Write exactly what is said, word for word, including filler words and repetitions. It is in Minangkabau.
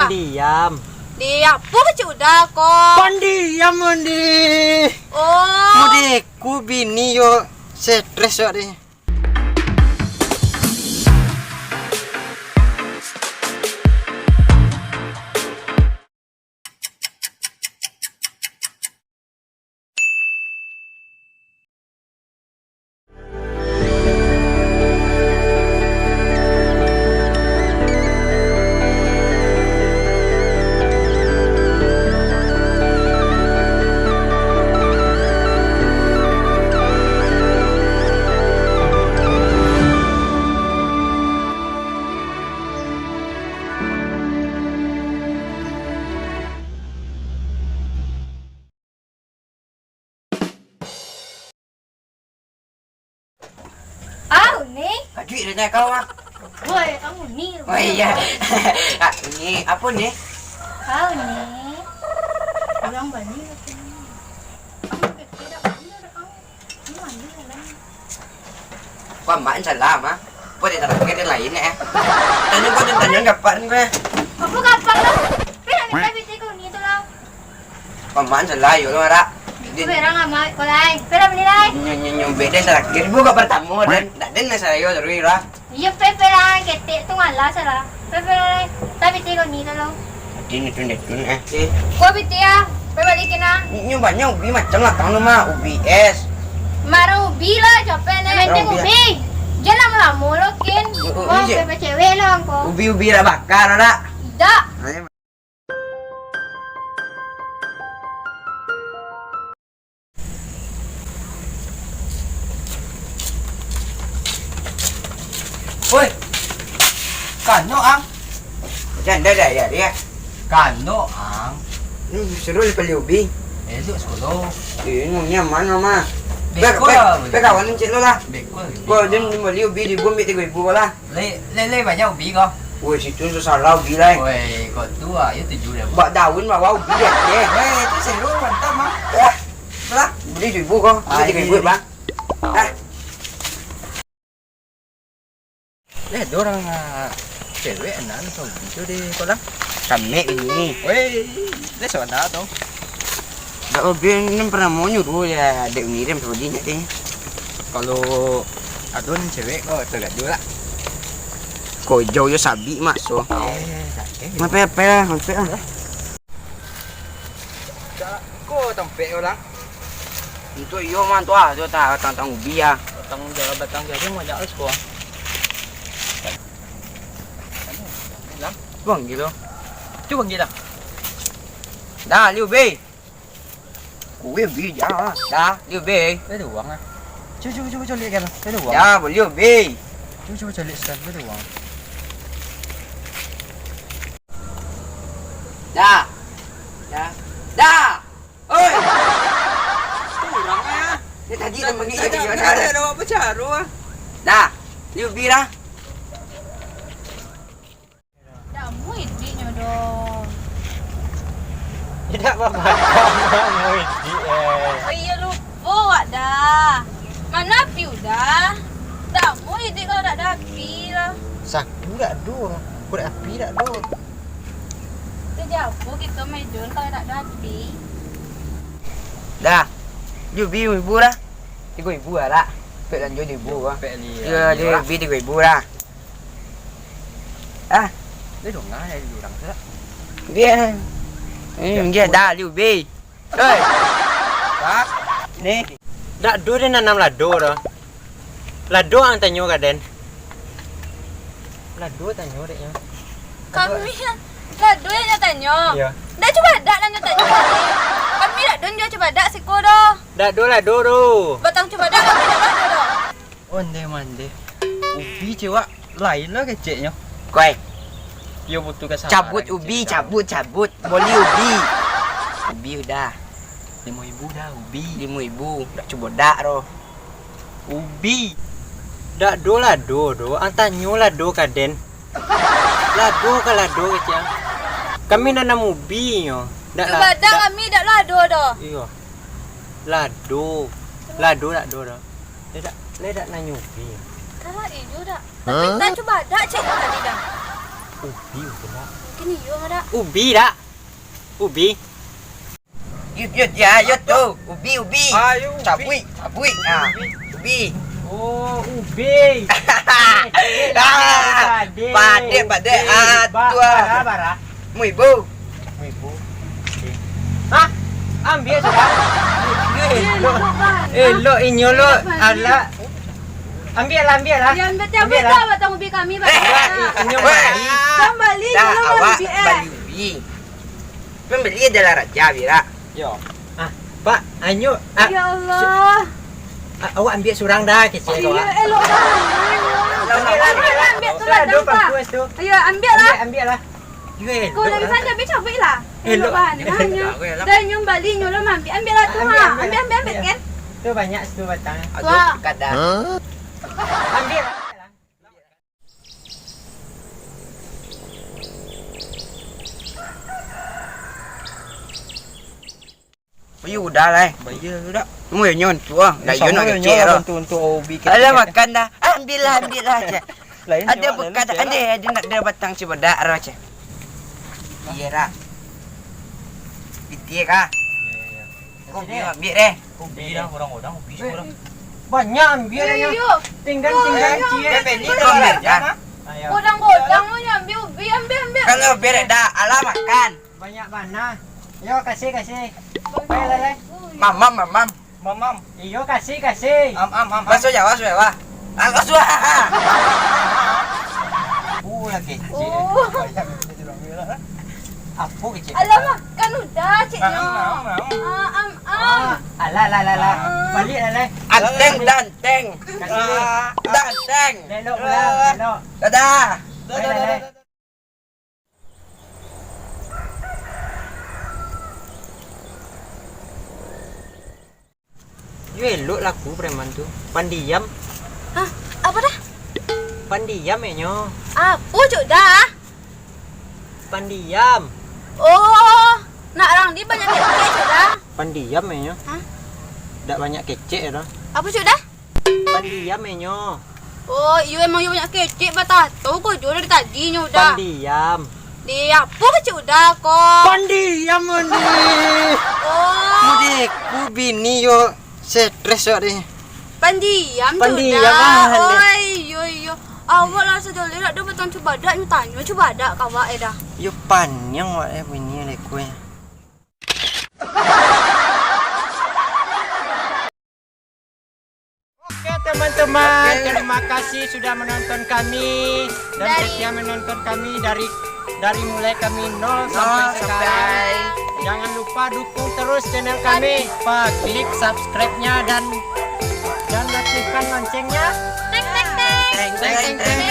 Diam. Di apo kecek Uda ko? Pandiam, Mandi. Oh. Mudeku bini yo stres awak deh. Au ni. Aduik dah kau ah. Woi, kamu ni. Oh iya. Ah, ni apa ni? Kau ni. Orang Bali macam ni. Kamu kecil dah, kamu dah, kamu. Kamu mandi lah. Kau amak salah mah. Kau dia tak pakai dia lain eh. Tanya kau dia tanya gapan kau eh. Apa gapan lah? Pernah minta binti kau ni tu lah. Paman salah yo lo rak. Itu berang amat ko lai. Pera beli lai. Nyo nyo nyo beden terakhir bu ka pertamo dan dak den salah yo terus lah. Iyo pe pe lai ketek tu ngalah salah. Pe pe lai. Tapi tiko ni tolong. Din itu detun eh. Ko biti ah. Pe balikin ah. Nyo banyak ubi macam lah kang mah ubi es. Marang ubi lah capek nih. Marang ubi. Jangan lamo-lamo lo kin. Wah pe cewek lo angko. Ubi-ubi lah bakar rak. Tidak. Woi, kano ang? Janda dah ya dia. Kano ang? Hmm, suruh beli ubi. Elok suruh. Eh, nyaman mama. Beko lah. Pe kawan cek lo lah. Beko. Kau dia beli ubi di bumi tiga ribu lah. Le, le, le, banyak ubi ko. Woi, situ tu salah ubi lai. Woi, ko tu ah, yo tujuh dah. Bak daun bawah ubi dah. Woi, itu seru, mantap mah. Lah, beli seribu ko. Ah, tiga ribu bang. Ah. Eh, ada orang ah, cewek anak tu ubi tu di kolam. Kamek ini. Woi, dia sana tu. Dak lebih ni pernah mau nyuruh ya dek ngirim tu beli nyak deh. Kalau ada ni cewek ko tergaduh lah. Ko jauh yo sabik mak so. Eh, tak eh. Mape ape lah, mape lah. Ko tampek orang. Untuk iyo mah tu ah, tu tang tang ubi ah. Batang batang jagung banyak lah sekolah. Bang gilo. Cuba gila. Dah, liu be. Kue bi ja. Dah, liu be. Ada uang ah. Cuba cuba cuba calik kan. Ada uang. Ya, boleh be. Cuba cuba calik sekarang. Ada uang. Dah. Dah. Dah. Oi. Tu urang ah. Dia tadi dah manggil tadi. Ada ada awak bacaru ah. Dah. Liu bi dah. Dak amuah idiknyo doh. Indak babadan, amuah idik, eh. Oh iyo, lupo wak dah. Mano api udah? Dak amuah idik kalau dak ado api lah. Saku dak ado, korek api dak ado. Tu jago kito maidun kalau dak ado api. Dah. Jubi ibu dah. Tigo ribu lah, dak? Pek lanjut ibu lah. Pek li-, Iyo, lanjut lah. Jubi tigo ribu dah. Ah. Dia dongah ya di urang tu dak? Dia. Hmm, dia dah liu be. Oi. Dak. Ni. Dak do dia nanam lado dah. Lado ang tanyo ka den. Lado tanyo deknyo. Kami lado yang nyo tanyo. Iyo. Dak cubadak lah nyo tanyo. Kami dak do nyo cubadak siko doh. Dak do lado tu. Batang cubadak kami dak ado doh. Onde mande. Ubi ciwak lain lah keceknyo. Koi. Yo butuh kasabaran. Cabut ubi, cabut, cabut. Boli ubi. Ubi udah. Limo ribu dah ubi. Limo ribu. Dak cubo dak doh. Ubi. Dak do lado do. Ang tanyo lado ka den. Lado ka lado kecek. Kami nanam ubi nyo. Dak lah. Cubadak kami dak lado doh. Iyo. Lado. Lado dak do doh. Ledak, ledak nanyo ubi. Salah iyo dak. Tapi tak cubadak cek tadi dah. Ubi ubi dak. Ini yo, dak? Ubi, dak? Ubi. Yut, yut, ya, yut tu. Ubi, ubi. Ayo, ubi. Cabuik, cabuik. Ah, ubi. Oh, ubi. Ah, padek, padek. Ah, bara, bara. Muibu. Muibu. Hah? Ambiak sudah. Elok. Elok inyo lo, alah. Ambiak lah, ambiak lah. Ya, ambiak, ambiak lah batang ubi kami, Bang. Inyo bali. Bang bali, kalau bali ubi, eh. Bali ubi. Pambali adalah raja, Bira. Yo. Ah, Pak, anyo, ah, ya Allah. Awak ambiak surang dah, kecek. Iya, elok banget. Ambiak lah, ambiak lah. Ambiak tu lah, ambiak lah. Ayo, ambiak lah. Ambiak, ambiak lah. Kalau dah bisa, cabai, cabai lah. Elok banget. Dah nyo bali, nyo lo maambiak. Ambiak lah tu, ha. Ambiak, ambiak, ambiak, kan? Tu banyak situ batang. Aduh, kada. Ambiak lah. Ayo, udah lah, eh. Bayar tu dak? Mu yo nyontuh ah. Dah yo nak kecek lah. Bantu untuk hobi kecek. Alah, makan dah. Ambil lah, ambil lah, cek. Ada bekas, ada, ada nak ada batang cibadak lah, cek. Iya lah. Pitih kah? Kopi ambil deh. Kopi dah, orang-orang, kopi seorang. Banyak ambil lah, ya. Tinggal, tinggal, cek. Kopi ni kau ambil kah? Godang-godang lo nyo ambil ubi, ambil, ambil. Kalau berek dah, alah makan. Banyak bana. Yo, kasih, kasih. Ayo, lele. Mamam, mamam. Mamam. Iyo, kasih, kasih. Am, am, am, am. Baso Jawa, baso Jawa. Ah, baso Jawa. Oh, lah kecek. Oh. Apo kecek? Alah, makan udah, cek nyo. Am, am, am. Ah, am, am. Alah, alah, alah, alah. Balik, lele. Anteng, danteng. Kasih. Danteng. Lelok pulang, lelok. Dadah. Dadah, dadah, dadah. Yo elok laku preman tu. Pandiam. Hah? Apo dah? Pandiam inyo. Apo, Cok dah? Pandiam. Oh, nak rang di banyak kecek, Cok dah. Pandiam inyo. Hah? Dak banyak kecek dah. Apo, Cok dah? Pandiam inyo. Oh, iyo, emang iyo banyak kecek, batato ko jo dari tadi nyo udah. Pandiam. Di apo kecek udah ko? Pandiam, Andi. Oh. Mudiku bini yo stres awak deh. Pandiam tu. Pandiam udah. Oi, iyo, iyo. Awak lah sajo lirak dah batang cubadak, nyo tanyo cubadak ka awak eh dah. Yo paniang awak eh bini leko eh. Oke, teman-teman, terima kasih sudah menonton kami dan setia menonton kami dari, dari mulai kami nol sampai sekarang. Jangan lupa dukung terus channel kami, Pak. Klik subscribe-nya dan, dan aktifkan loncengnya. Teng, teng, teng. Teng, teng, teng.